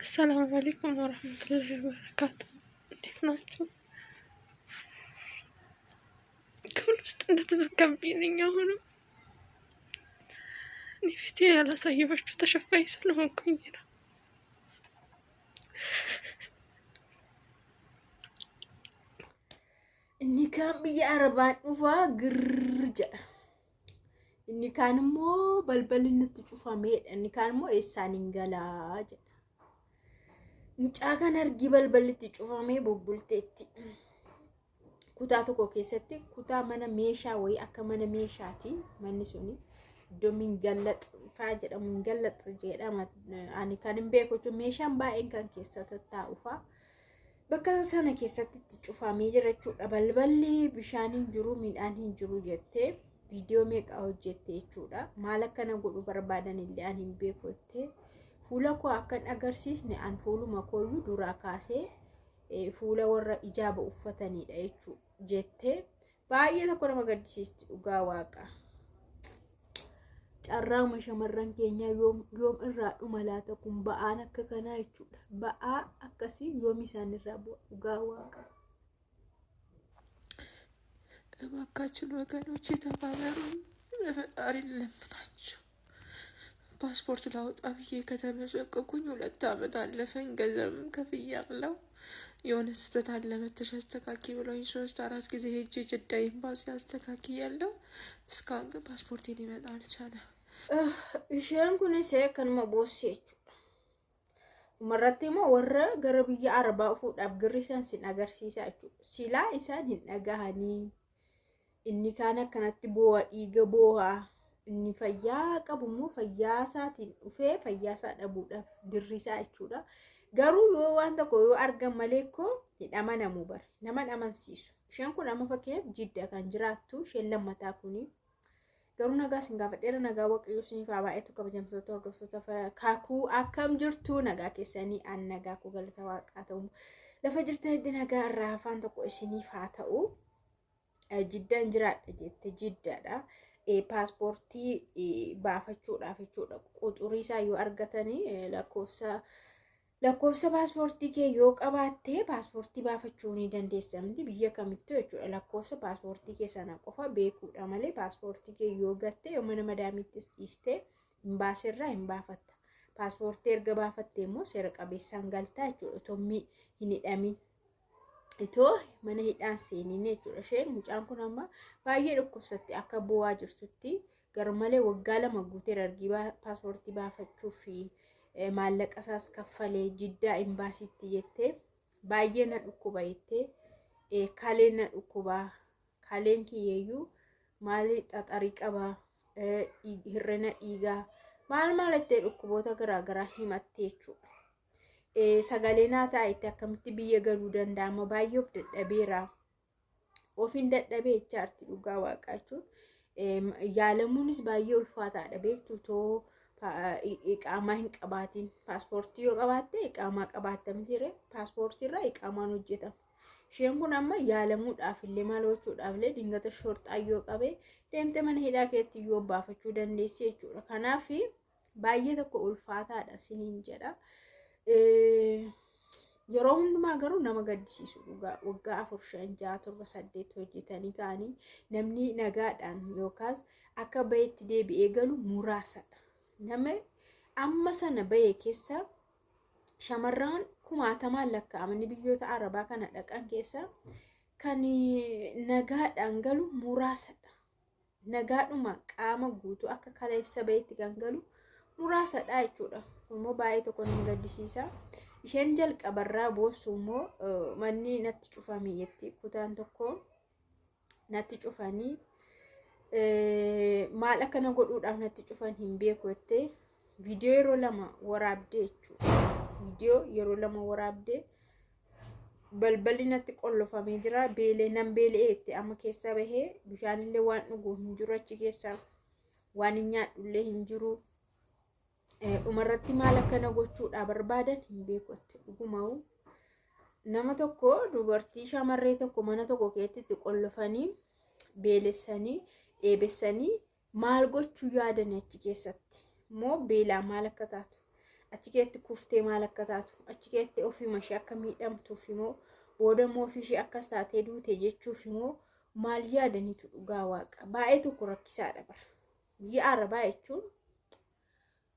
አሰላሙ አለይኩም ወረህመቱላሂ ወበረካቱ። እንዴት ናችሁ? ክፍል ውስጥ እንደተዘጋብኝ ነኝ። አሁንም እኔ ፊቴን ያላሳየኋችሁ ተሸፋኝ ስለሆንኩኝ ነው። Inni kaan biyya Arabaan dhufaa girr jedha. Inni kaan immoo balballi natti cufameedha. Inni kaan immoo eessaan hin galaa jedha. Mucaa kan argi balballi itti cufamee bubbulteetti. Kutaa tokko keessatti kutaa mana meeshaa wayii akka mana meeshaati manni suni iddoo mingallax faa jedhamu mingallax jedhama ani kan hin beeku jechuun meeshaan baay'een kan keessa tattaa'u faa. Bakka sana keessatti itti cufamee jira jechuudha. Balballi bishaan hin jiru midhaan hin jiru jettee viidiyoo meeqa hojjette jechuudha. Maal akkana godhu barbaadan illee ani hin beeku jettee fuula koo akka hin agarsiisne an fuuluma kooyyuu duraa kaasee fuula warra ijaaba uffatanidha jechuudha jettee baay'ee tokko nama gaddisiisti dhugaa waaqa. Carraama shamarran keenyaa yoom yoom irraa dhuma laata kun ba'aan akka kanaa jechuudha. Ba'aa akkasii yoom isaan irraa bu'a dhugaa waaqa. እባካችን ወገኖች የተባበሩኝ፣ በፈጣሪ ልለምናቸው። ፓስፖርት ላውጣ ብዬ ከተመዘገብኩኝ 2 ዓመት አለፈኝ። ገንዘብም ከፍያለሁ። የሆነ ስህተት አለ መተሽ አስተካኪ ብለውኝ 3 4 ጊዜ ሄጄ ጅዳ ኤምባሲ አስተካክያለሁ። እስካሁን ግን ፓስፖርቴ ሊመጣ አልቻለም። Isheen kunis akkanuma boossi jechuudha. Dhumarratti immoo warra gara biyya Arabaa dhufuudhaaf girrisan sin agarsiisa jechuudha. Silaa isaan hin dhagahanii. Inni kaan akkanatti boo'a dhiiga boo'aa. Inni fayyaa qabu immoo fayyaa isaatiin dhufee fayyaa isaa dhabuudhaaf dirrisaa jechuudha. Garuu yoo waan tokko yoo argan malee koo hin amanamu bara. Nama hin amansiisu. Isheen kun amma fakkeenyaaf Jidda kan jiraattu isheen lammataa kuni. Garuu nagaa isin gaafadheera nagaa waaqayyoo isiniif haa baay'atu kabajamtoota hordoftoota kakuu akkam jirtu nagaa keessanii an nagaa koo galata waaqaa ta'u lafa jirtanitti nagaa irraa afaan tokko isiniif haa ta'u. Jiddaan jiraadha jette Jiddaadha. Paaspoortii baafachuudhaaf jechuudha. Quxurii isaa yoo argatanii lakkoofsa paaspoortii kee yoo qabaatte paaspoortii baafachuu ni dandeessa miti biyya kamittuu jechuudha. Lakkoofsa paaspoortii kee sana qofa beekuudha malee paaspoortii kee yoo gatte yoo mana madaamiittis dhiiste imbaasirraa hin baafatta. Paaspoortii erga baafatte immoo seera qabeessaan galtaa jechuudha. Otoo hin hidhamin. Itoo mana hidhaan seeniin jechuudha. Isheen mucaan kun amma baay'ee dhukkubsatti akka bu'aa jirtutti garmalee waggaa 2 guuteera ergi paaspoortii baafachuu fi maallaqa isaas kaffalee Jiddaa imbaasiitti jettee baay'ee na dhukkuba jettee kaleen na dhukkuba kaleen kiyyeeyyuu maali xaxarii qaba hir'ina dhiigaa maal maal jettee dhukkuboota garaagaraa himatte jechuudha. Sagalee naa ta'a jettee akkamitti biyya galuu danda'ama baay'ee of dadhabeera. Ofiin dadhabee jechaarti dhugaa waaqaa jechuun yaalamuunis baay'ee ulfaataadha beektu too iqaamaa hin qabaatin paaspoortii yoo qabaatte iqaamaa qabaatta miti paaspoortii irraa iqaamaan hojjetama. Isheen kun amma yaalamuudhaaf illee maal gochuudhaaf illee dingata shorxaa yoo qabe deemte mana hidhaa keetti yoo baafachuu dandeessi jechuudha. Kanaaf baay'ee tokko ulfaataadha siniin jedha. Yeroo hundumaa garuu nama gaddisiisu dhugaa waggaa 4 5 6 7 8 hojjetanii ka'anii namni nagaadhaan yookaas akka bahetti deebi'ee galu muraasadha. Nama amma sana bahe keessa shamarran kumaatamaan lakkaa'amanii biyyoota Arabaa kana dhaqan keessa kan nagaadhaan galu muraasadha. Nagaadhuma qaama guutuu akka kaleessa bahetti kan galu muraasadha jechuudha. Immoo baay'ee tokko nama gaddisiisa. Isheen jalqabarraa boossu immoo manni natti cufame jetti. Kutaan tokko natti cufanii maal akkana godhuudhaaf natti cufan hin beeku jettee viidiyoo yeroo 2 waraabdee jechuudha. Viidiyoo yeroo 2 waraabdee balballi natti qollofamee jira. Beelee nan beela'ee jettee amma keessa bahee bishaanillee waan dhugu hin jiru achi keessa waan hin nyaadhullee hin jiru. Dhumarratti maal akkana gochuudhaa barbaadan hin beeku jettee dhugumaa'u. Nama tokko dubartii shamarree tokko mana tokko keessatti qollofanii beelessanii dheebessanii maal gochuu yaadan achi keessatti immoo beelaa maal akka taatu Achi keessatti kuftee maal akka taatu, achi keessatti ofiima ishee akka miidhamtuuf immoo, booda immoo ofii ishee akkas taatee duute jechuuf immoo maal yaadaniitu? Dhugaa waaqa, baay'ee tokko rakkisaadha bara. Biyya Arabaa jechuun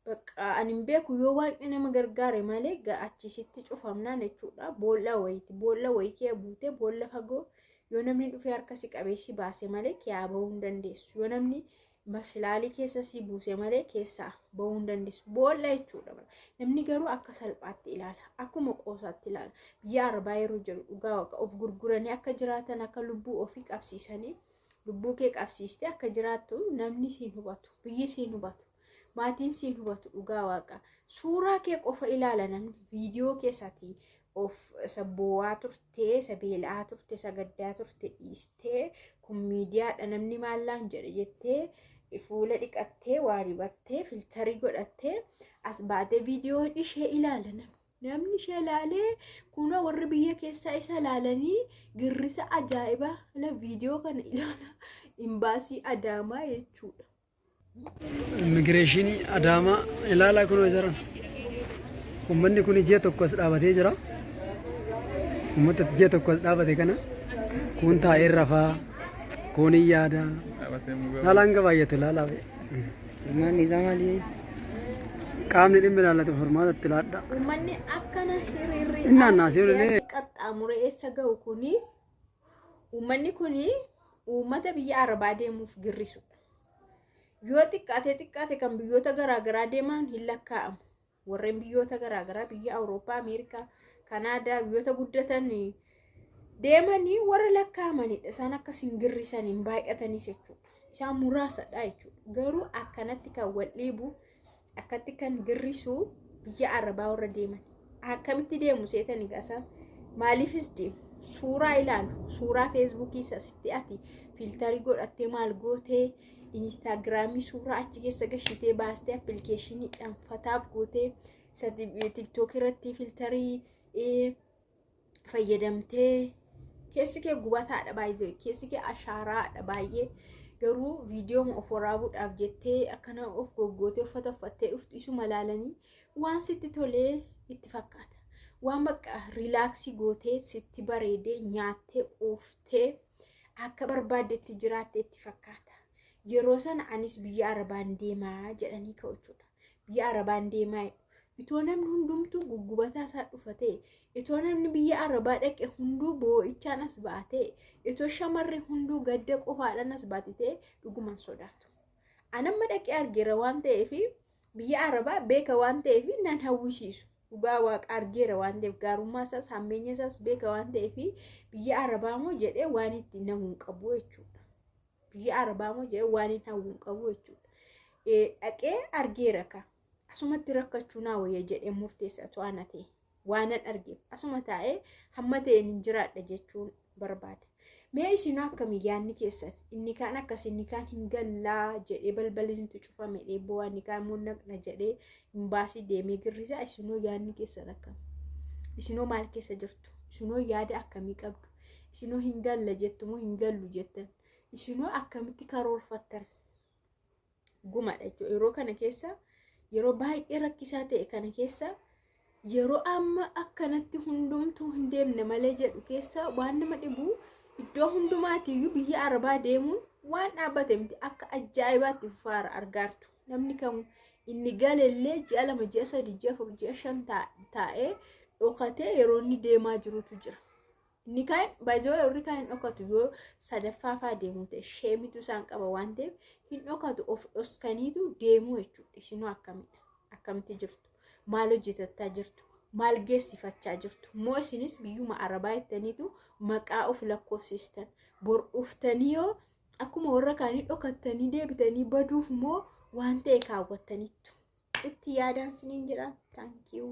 bakka ani hin beeku, yoo waaqni nama gargaare malee achisitti cufamnaan jechuudha. Boolla wayiiti. Boolla wayii kee buutee, boolla fagoo, yoo namni dhufee harka si qabee si baase malee kiyaa bahuu hin dandeessu. Yoo namni masilaalii keessa si buuse malee keessaa bahuu hin dandeessu. Boolla jechuudha. Namni garuu akka salphaatti ilaala. Akkuma qoosaatti ilaala. Biyya Arabaa yeroo jedhu, dhugaa waaqa, of gurguranii akka jiraatan, akka lubbuu ofii qabsiisanii, lubbuu kee qabsiistee akka jiraattu namni siin hubatu. Biyyi siin hubatu. Maatiin siin hubatu, dhugaa waaqa. Suuraa kee qofa ilaala namni, viidiyoo keessatti of isa boo'aa turtee, isa beela'aa turte, isa gaddaa turte dhiistee, kun miidiyaadha, namni maallaan jedhe jettee, fuula dhiqattee, waa dibattee, filter godhattee as baatee viidiyoo ishee ilaala namni. Namni ishee ilaalee, kunoo warri biyya keessaa isa ilaalanii girrisa ajaa'ibaa viidiyoo kana ilaala, imbaasii Adaamaa jechuudha. Immigireeshinii Adaamaa ilaalaa, kunoo jiran. Uummanni kun ji'a tokko as dhaabatee jira. Uummata ji'a tokko as dhaabate kana kun taa'ee rafaa, kun hin yaada. Ilaalaa, hanga baay'atu ilaalaa. Ilmaan isaa maali? Qaamni dhimmi ilaallatu furmaata itti laadha. Uummanni akkana hiriirri Inni naannaasee olee. qaxxaamuree eessa ga'u kuni, uummanni kuni uummata biyya Arabaa deemuuf girrisudha. Yoo xiqqaate xiqqaate kan biyyoota garaagaraa deeman hin lakkaa'amu. Warreen biyyoota garaagaraa, biyya Awurooppaa, Ameerikaa, Kanaadaa, biyyoota guddatan deemanii warra lakkaa'amanidha. Isaan akkas hin girrisan, hin baay'atanis jechuudha. Isaan muraasadha jechuudha. Garuu akkanatti kan wal dhiibu, akkatti kan girrisu biyya Arabaa warra deeman. Akkamitti deemu seetanii isaan? Maaliifis deemu? Suuraa ilaalu. Suuraa Feesbuukii sitti ati filter godhattee, maal gootee, Inistaagiraamii suuraa achi keessa gashitee baastee, appilikeeshiniidhaan fataaf gootee, TikTok irratti filter fayyadamtee, keessi kee gubataadha baay'ee, keessi kee ashaaraadha baay'ee. Garuu viidiyoo of waraabuudhaaf jettee akkana of goggootee uffata uffattee dhuftu isuma ilaalanii waan sitti tolee itti fakkaata. Waan bakka relax gootee, sitti bareedee, nyaattee quuftee, akka barbaaddetti jiraatte itti fakkaata. Yeroo sana anis biyya Arabaan deemaa jedhanii ka'u jechuudha. Biyya Arabaan deemaa, itoo namni hundumtuu guggubataa isaa dhufa ta'e, itoo namni biyya Arabaa dhaqe hunduu boo'ichaan as baate, itoo shamarri hunduu gadda qofaadhaan as baate ta'e, dhuguman sodaatu. Anamma dhaqee argeera waan ta'eef, biyya Arabaa beeka waan ta'eef, nan hawwisiisu. Dhugaa waaqa, argeera waan ta'eef, gaarummaa isaas hammeenya isaas beeka waan ta'eef, biyya Arabaa moo jedhee waan itti nahu hin qabu jechuudha. Biyya Arabaa moo jedhee waan hin hawwu hin qabu jechuudha. Dhaqee argeera ka. Asumatti rakkachuu naa wayya jedhee murteessa to'ana ta'e. Waanan argeef asuma taa'ee hamma ta'een hin jiraadha jechuun barbaada. Mee isinuu akkamii yaadni keessan? Inni kaan akkas, inni kaan hin gallaa jedhee balballi nuti cufame dheeboo, inni kaan immoo naqna jedhee imbaasii deemee girrisaa. Isinuu yaadni keessan akkam? Isinuu maal keessa jirtu? Isinuu yaada akkamii qabdu? Isinuu hin galla jettu moo hin gallu jettan? Isinuu akkamitti karoorfattan? Gumadha jechuudha. Yeroo kana keessa, yeroo baay'ee rakkisaa ta'e kana keessa, yeroo amma akkanatti hundumtuu hin deemne malee jedhu keessa, waan nama dhibu, iddoo hundumaatiiyyuu biyya Arabaa deemuun waan dhaabbate miti, akka ajaa'ibaatti fufaara argaartu. Namni kamuu inni galellee ji'a 2, ji'a 3, ji'a 4, ji'a 5 taa'ee dhokatee yeroo inni deemaa jirutu jira. Inni kaan baay'ee, warri kaan hin dhokatu, yoo sadaffaa fa'aa deemu ta'e sheemitu isaan qaba waan ta'eef hin dhokatu, of dhoskaniitu deemuu jechuudha. Isinoo akkamidha? Akkamitti jirtu? Maal hojjetattaa jirtu? Maal geessifachaa jirtu? Moo isinis biyyuma Arabaa jettaniitu maqaa of lakkoofsistan? Bor dhuftanii yoo akkuma warra kaanii dhokattanii deebitanii baduuf moo waan ta'e kaawwattaniittu? Itti yaadaan siniin jedha. Thank you.